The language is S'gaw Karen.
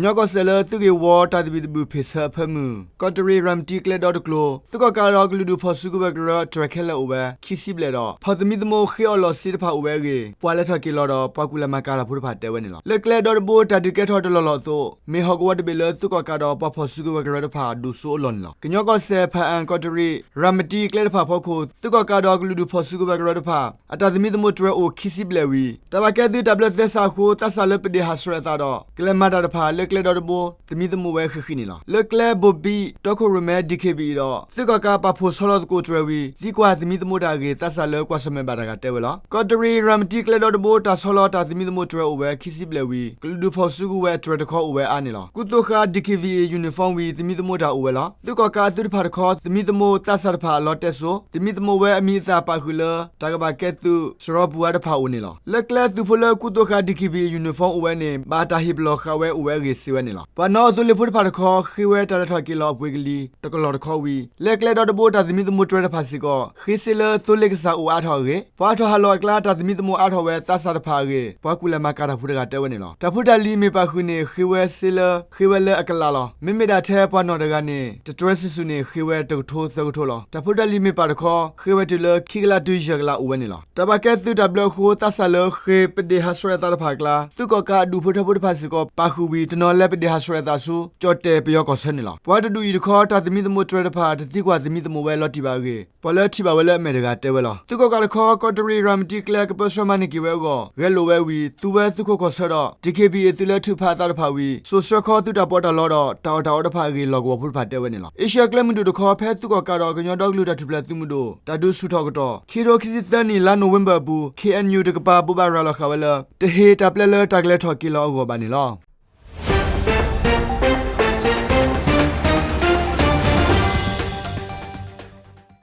ကညီကီၢ်စဲၣ်လၢသုးဂ့ၢ်ဝီတၢ်သဘံၣ်သဘုၣ်ဖ့ၣ်ဆၢအဖၢမုၢ် ကီးတရံးရၤမတံကျဲဒီတကျိၤ သုးကီၣ်ကးဒီးကလုာ်ဒူၣ်ဖီၣ်စုကဝဲၤကရၢတြဲၤခဲလၢာ်အိၣ်ဝဲ ခံဆံဘျဲၣ်ဒီး ဖီၣ်သမံသမိးဃ့အီၣ်လီၢ်စ့တဖၣ်အိၣ်ဝဲအဂ့ၢ် ပှၤလဲၤထီၣ်က့ၤလီၤဒီး ပှၤကူၣ်လဲၤမၤကၤတၢ်ဖိတဖၣ်တဲဝဲန့ၣ်လီၤ. လၢကျဲဒီတဘိတၢ်ဒုးကဲထီၣ်တလီၢ်လီၢ်အသိး မ့ၢ်ဟီၣ်ကဝီၤတဘ့ၣ်လၢသုးကီၣ်ကးဒီးပှၤဖီၣ်စုကဝဲၤကရၢတဖၣ်ဒိၣ်စိအလီၢ်န့ၣ်လီၤ. ကညီကီၢ်စဲၣ်ဖၣ်အၣ်ကီးတရံး ရၤမတံကျဲတဖၣ်အဖီခိၣ် သုးကီၣ်ကးဒီးကလုာ်ဒူၣ်ဖီၣ်စုကဝဲၤကရၢတဖၣ် အတၢ်သမံသမိးတြဲၤအိၣ်ခံဆံဘျဲၣ်ဝံၤ တၢ်ဘၣ်ကဲသုးတၢ်ဘျၢသဲစးအဃိ သးစၢ်လၢပဒ့ၣ်ဟးဆှဲးအသးဒီး ကလဲၤမၤတၢ်တဖၣ် လၢကျဲဒီတဘိ သမံသမိးဝဲဃံးဃံးန့ၣ်လီၤ. လၢကျဲဘိၣ်ဘံၣ် တီခိၣ်ရိၣ်မဲ DKBA ဒီး သုးကီၣ်ကးပာ်ဖှိၣ်ဆီလီၤသကိးတြဲၤဝံၤ သံကွၢ်သမံသမိးတၢ်အဂ့ၢ် သးစၢ်လၢကွၢ်ဆၢၣ်မဲာ်ဘၣ်တဂၤတဲဝဲလီၤ. ကီးတရံးရၤမတံကျဲဒီတဘိ တၢ်ဆီလီၤတၢ်သမံသမိးတြဲၤအိၣ်ဝဲခံဆံဘျဲၣ်ဝံၤ ကလုာ်ဒူၣ်ဖီၣ်စုကဝဲၤအတြဲၤတခီအိၣ်ဝဲအါန့ၣ်လီၤ. ကူသိးဃာ် DKBA uniform ဝံၤ သမံသမိးတၢ်အိၣ်ဝဲလီၤ. သုးကီၣ်ကးအသုးတဖၣ်တခီ သမံသမိးသးစၢ်တဖၣ်အလီတဲစိ သမံသမိးဝဲအမံၤအသၣ်ပာ်ဃုာ်လၢ တၢ်ကဘၣ်ကဲသုး စရီပူၤဝါတဖၣ်အိၣ်န့ၣ်လီၤ. လၢကျဲသုးဖိလၢကူသိးဃာ် DKBA uniform အိၣ်ဝဲန့ၣ် ဘၣ်တၢ်ဟ့ၣ်ပလီၢ်ဃာ်ဝဲအိၣ်ဝဲအဂ့ၢ်စံးဝဲန့ၣ်လီၤ. ပှၤနီၣ်သိလ့ၣ်ဖိတဖၣ်တခီ ဃ့ဝဲတၢ်လဲၤထီၣ်က့ၤလီၤအပှ့ၤကလံၤ တကလီၢ်တခီဝံၤ လၢကျဲဒီတဘိတၢ်သမံသမိးတြဲၤတဖၣ်စ့ၢ်ကီး ဃ့စ့လၢသိလ့ၣ်ကစၢ်အိၣ်အါထီၣ်အဂ့ၢ် ပှၤထီၣ်ဟးလီၢ်အကျါ တၢ်သမံသမိးအါထီၣ်ဝဲသးစၢ်တဖၣ်အဂ့ၢ် ပှၤကူၣ်လဲၤမၤကၤတၢ်ဖိတဂၤတဲဝဲန့ၣ်လီၤ. တၢ်ဖိတၢ်လံၤမ့ၢ်ပာ်ဃုာ်န့ၣ် ဃ့ဝဲစ့လၢ ဃ့ဝဲလၢအကလးလီၤ. မ့မ့ၢ်ဒၣ်ထဲပှၤနီၣ်တဂၤန့ၣ် တတြဲၤစုာ်စုာ်န့ၣ် ဃ့ဝဲတကထိသၢကထိလီၤ. တၢ်ဖိတၢ်လံၤမ့ၢ်ပာ်တခီ ဃ့ဝဲတုၤလၢခံကလးတုၤယဲၢ်ကလးအိၣ်ဝဲန့ၣ်လီၤ. တၢ်ဘၣ်ကဲသုးတၢ်ဘျၢအဃိ သးစၢ်လၢဃ့ၢ်ပဒ့ၣ်ဟးဆှဲးအသးတဖၣ်အကျါ သုးကီၣ်ကးအဒူၣ်ဖိထၢဖိတဖၣ်စ့ၢ်ကီး ပာ်ဃုာ်ဝံၤ တနီၤလဲၤပဒ့ၣ်ဟးဆှဲးအသးဆူ ကၠီၣ်တဲၣ်ပယီၤကီၢ်ဆၢန့ၣ်လီၤ. ပှၤတဒူၣ်အံၤတခီ တၢ်သမံသမိးတြဲၤတဖၣ် တသံကွၢ်သမံသမိးဝဲလီၤတံၢ်ဘၣ်အဂ့ၢ် ပှၤလၢထံၣ်ဘၣ်ဝဲလၢအမဲာ်တဂၤတဲဝဲလီၤ. သုးကီၣ်ကးတခီ ကီးတရံးရၤမတံကျဲ ကပၢဆှၢမၤန့ၢ်က့ၤဝဲအဂီၢ် ဂဲၤလိာ်ဝဲဝံၤ သူဝဲသုးခိးကီၢ်ဆၢဒီး DKBA သုးလၢထုးဖးအသးတဖၣ်ဝံၤ စိာ်ဆှၢခီသုးတၢ်ပီးတၢ်လီဒီး တၢ်အီၣ်တၢ်အီတဖၣ်အဂ့ၢ် လီၢ်ကဝီၤဖိတဖၣ်တဲဝဲန့ၣ်လီၤ. အ့ရှၢၣ်ကျဲမုၢ်ဒိၣ်တခီ ဖဲသုးကီၣ်ကးဒီးကညီဒီကလုာ်တၢ်ထူၣ်ဖျဲးသုးမုၢ်ဒိၣ် တၢ်ဒုးဆူၣ်ထီၣ်ကတီၢ် ခံကထိခံဆံသၢနံၣ် လါနိၣ်ဝ့ဘၢၣ်အပူၤ KNU တကပၤ ဘိးဘၣ်ရၤလီၤဃာ်ဝဲလၢ တဟ့ၣ်တၢ်ပျဲလၢတၢ်ကလဲၤထီၣ်က့ၤလီၤအဂီၢ်ဘၣ်န့ၣ်လီၤ.